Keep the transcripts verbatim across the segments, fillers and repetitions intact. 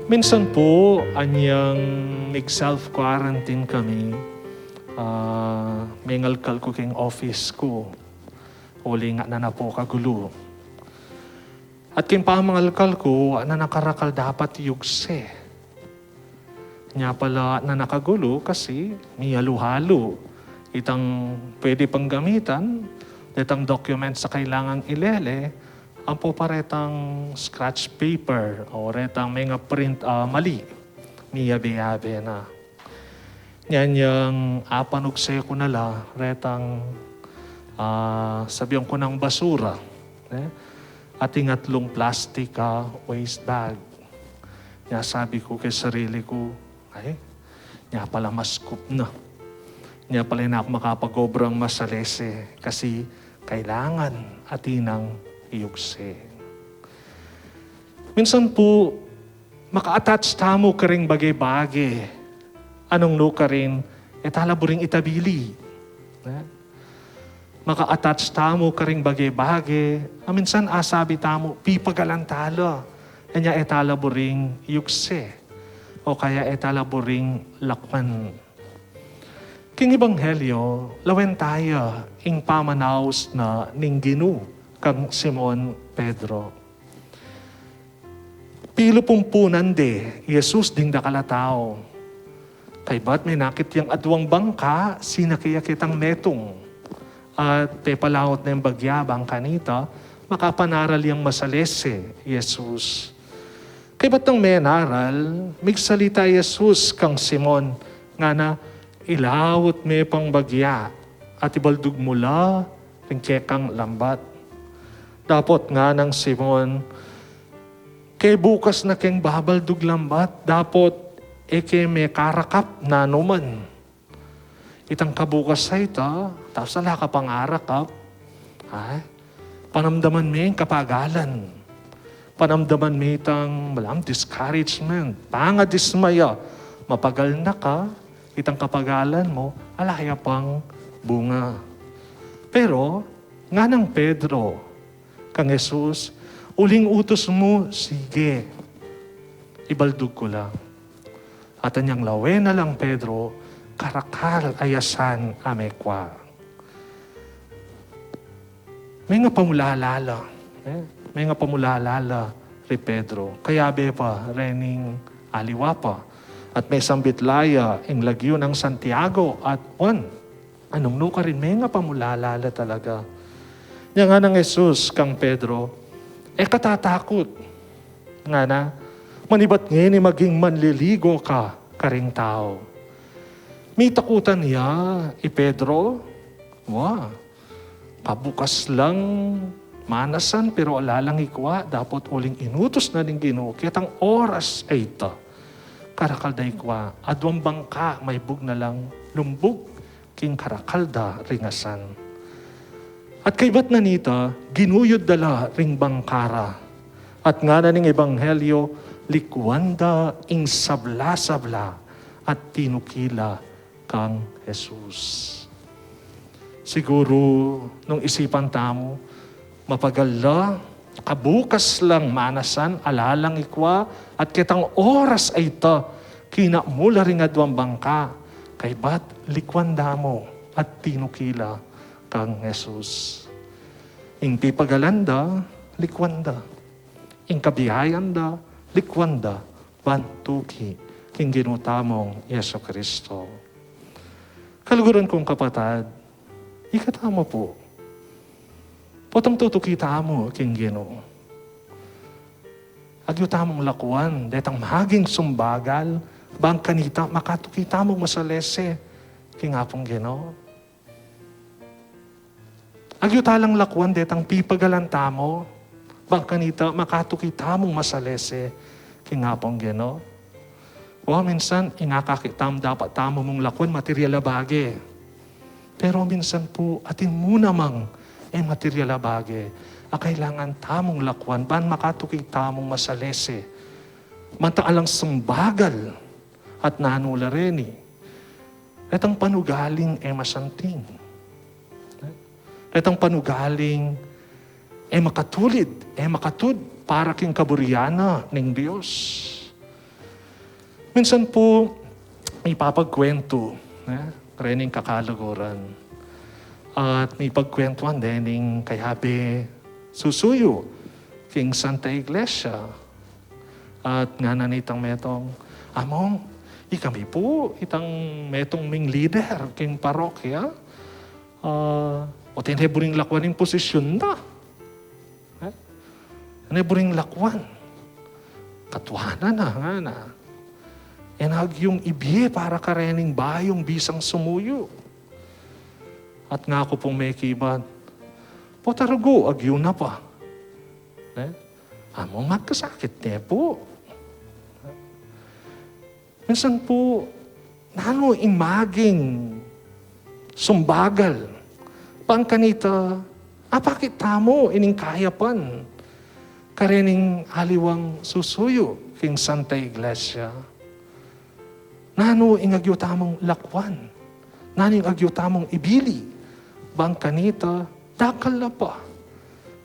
Minsan po, anyang mig-self-quarantine kami, ah, mengalkal ku keng office ku. Uling atin na po kagulu. At keng pamangalkal ku, atin na karakal dapat yugse. Nya pala atin na kagulu kasi miyalu-halu itang pwede pang gamitan, detang documents a kailangang ilele, ampo pa retang scratch paper o retang menga print a mali. Miyabe-yabe na. Nyanyang apanugse ku na la retang, ah, sabian ku nang basura, eh? Ating atlung plastic a waste bag. Nya sabi ku keng sarili ku, "Ay, nya pala maskup na. Nya pala e na ku makapag-obrang masalese kasi kailangan atin nang iyugse." Minsan po, maka-attach tamu karing bage-bage a nung nukarin e ta la buring itabili. Ne? Maka-attach tamu karing bage-bage a minsan asabi tamu pipagalan ta la, nya e ta la buring yugse o kaya e ta la buring lakwan. King Ebanghelyo, lawen taya ing pamanaus na ning Ginu kang Simon Pedro. Pilupumpunan de i Jesus ding dakal a tau. Kaybat menakit yang aduang bangka, sinake ya ketang metung. At pepalaut neng bagya bang kanita, makapanaral yang masalese i Jesus. Kaybat nang menaral, migsalita i Jesus kang Simon, ngana, "Ilaut me pang bagya, at ibaldug mu la ring kekang lambat." Dapot ngana nang Simon, "Kebukas na keng babaldug lambat, dapot e ke mekarakap nanuman." Itang kabukas a ita, tapos ala ka pang arakap. Ay, panamdaman me ing kapagalan. Panamdaman me itang, malam, discouragement, pangadismaya. Mapagal na ka, itang kapagalan mu, ala ya pang bunga. Pero, ngana nang Pedro kang Jesus, "Uling utus mu, sige, ibaldug ku la." At anyang lawen na lang Pedro, karakal a yasan a mekua. Menga pamulala la, eh? Menga pamulala la ri Pedro. Kayabe pa rening aliwa pa. At mesambit la ya ing lagyu nang Santiago at Juan. A nung nukarin menga pamulala la talaga. Nya ngana nang Jesus kang Pedro, "E ka tatakut." Ngana, "Manibat ngeni maging manliligo ka karing tau." Mitakutan ya i Pedro. Wa, kabukas lang manasan, pero ala lang ikua, dapot uling inutus na ning Ginu, ketang oras a ita. Karakal da ikua, aduang bangka, maibug na lang lumbug king karakal da ring asan. At kaybat na nita, ginuyud da la ring bangka ra. At ngana ning Ebanghelyo, likuan da ing sabla-sabla at tinuki la kang Jesus. Siguru nung isipan tamu, mapagal la, kabukas lang manasan, ala lang ikua, at ketang oras a ita, kinamula ring aduang bangka, kaybat likuan da mu at tinuki la kang Jesus. Ing pipagalan da, likuan da. Ing kabiayan da, likuan da, ban tuki king Ginu tamung Jesucristo. Kaluguran kung kapatad, ikatamu pu, potang tutuki tamu king Ginu, agyu tamung lakuan detang maging sumbagal, bang kanita makatuki tamung masalese king Apung Ginu. Agyu ta lang lakuan detang pipagalan tamu, bang kanita makatuki tamung masalese king Apung Ginu. O, minsan, ing akakit tamu, dapat tamu mung lakuan material a bage. Pero minsan pu, atin mu namang e material a bage a kailangan tamung lakuan ban makatuki tamung masalese. Mantang alang sumbagal at nanu la reni. Detang panugaling e masanting. Detang panugaling e makatulid, e makatud para king kaburian na ning Dios. Minsan pu, ipapagkwentu, eh, rening kakaluguran. At ipagkwentuan de ning kayabe susuyu king Santa Iglesia. At ngana nitang metung, "Among, ikami pu itang metung ming lider king parokya. Ah, o tene buring lakwan ing posisyun da." Eh? "Tene buring lakwan. Katuanan na," ngana. "E na agyung ibie para karening bayung bisang sumuyu." At ngaku pung mekibat, "Pota rugu agyu na pa." Eh? "Among, magkasakit ne pu." Minsan pu, nanu ing maging sumbagal? Bang kanita, apakit tamu ining kayapan karening aliwang susuyu king Santa Iglesia. Nanu ing agyu tamung lakwan? Nanu ing agyu tamung ibili? Bang kanita, dakal la pa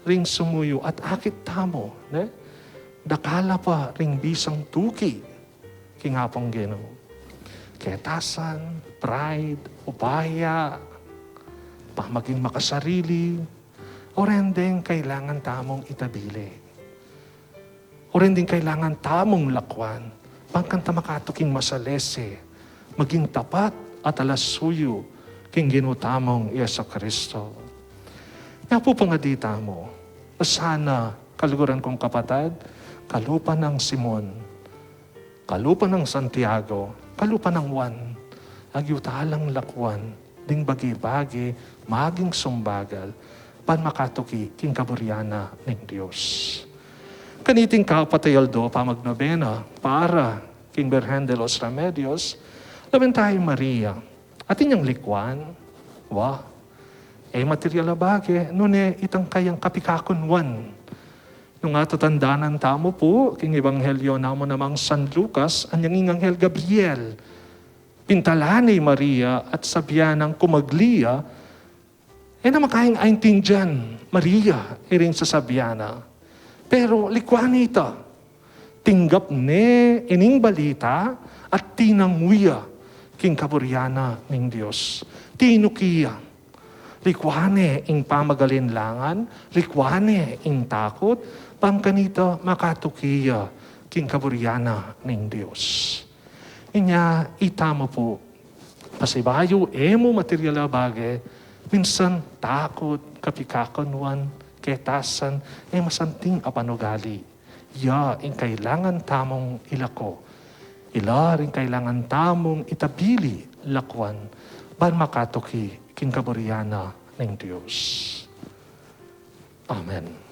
ring sumuyu at akit tamu, ne? Dakal la pa ring bisang tuki king Apung Ginu. Ketasan, pride, upaya, pamaging makasarili, o ren deng kailangan tamung itabili. O ren deng kailangan tamung lakwan, bang kanita makatuking masalese, maging tapat at alasuyu king Ginu tamung Jesu Kristo. Nya pu pangadi tamu, sana kaluguran kung kapatad, kalupa nang Simon, kalupa nang Santiago, kalupa nang Juan, agyu ta lang lakwan ding bagi-bagi maging sumbagal ban makatuki king kaburian na ning Dios. Kaniting kapat a aldo pamagnobena para king Birhen de los Remedios, lawen taya i Maria. Atin yang likwan, wa, e material a bage, nune itang kayang kapikakunwan. Nung atatandanan tamu pu king Ebanghelyo namu namang San Lucas, anyang ing anghel Gabriel pintalan ne i Maria at sabian nang kumagli ya, e na makayang aintindian Maria iring sasabian na. Pero likwan ne ita, tinggap ne ining balita at tinangu ya king kaburian na ning Dios. Tinuki ya. Likwan ne ing pamagalinlangan, likwan ne ing takut, bang kanita makatuki ya king kaburian na ning Dios. Inya itamu pu, pasibayu e mu material a bage, minsan takut, kapikakunwan, ketasan, e masanting a panugali. Ya ing kailangan tamung ilako. Ila ring kailangan tamung itabili lakwan ban makatuki king kaburian na ning Dios. Amen.